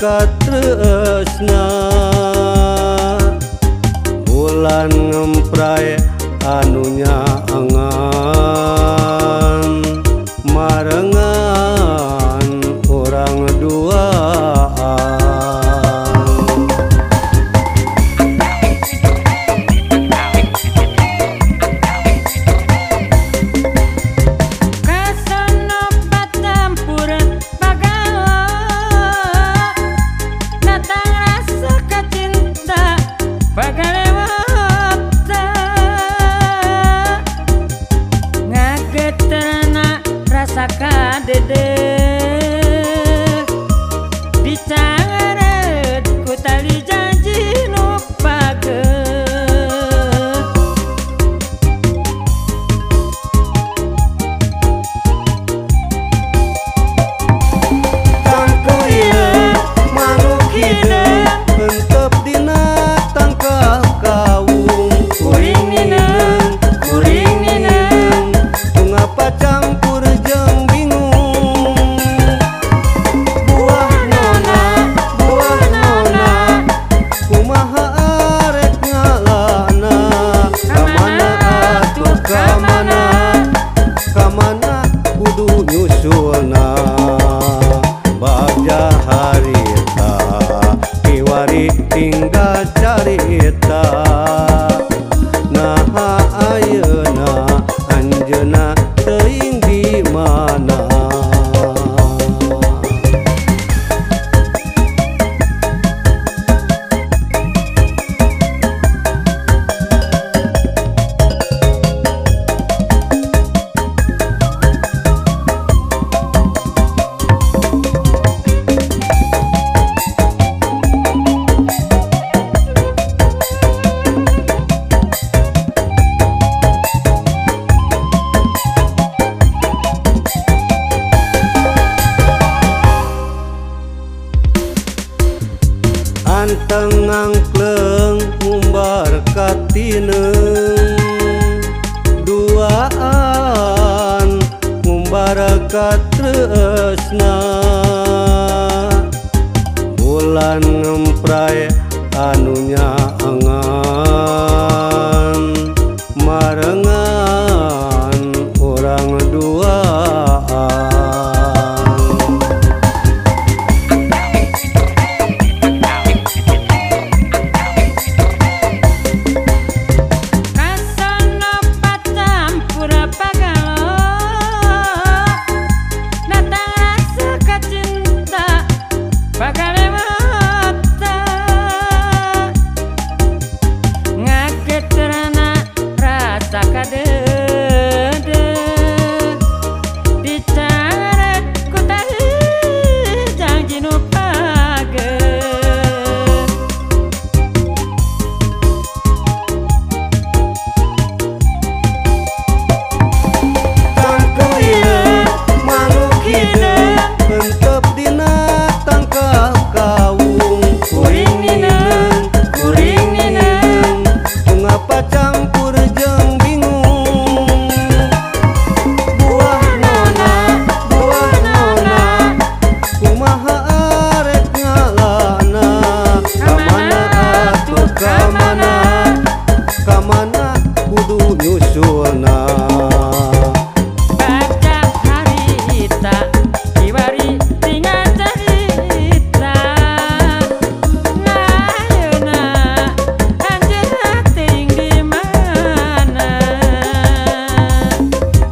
katresna bulan ngempray anu nyaangan marengan urang duaan. Dede dicangaret ku tali janji nu pageuh. Tangku ieu manuk hideung hentep dina tangkal kawung. Kuring nineung, kuring nineung, mengapa campur jeung bingung. Buah nona, kumaha arek ngalana, kamana atuh kamana, kamana kudu nyusulna. Bagja harita kiwari tinggal carita, naha ayeuna anjeunna teuing di mana. Anteng ngangkleng ngumbar katineung, duaan ngumbar katresna bulan ngempray anu nyaangan marengan urang duaan. Kamana kudu nyusulna. Baca harita kiwari tinggal carita, ayeuna anjeunna teuing di mana.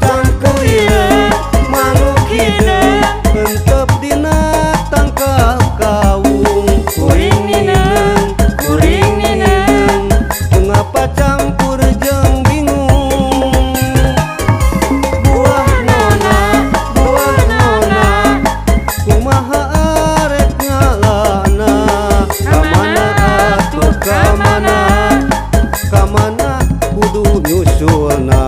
Tangku ieu manuk hideung hentep dina tangkal kawung. Kuring nineung, kuring nineung, mengapa campur jeung bingung. Buah nona, kumaha arek ngalana, kamana atuh kamana, kamana kudu nyusulna.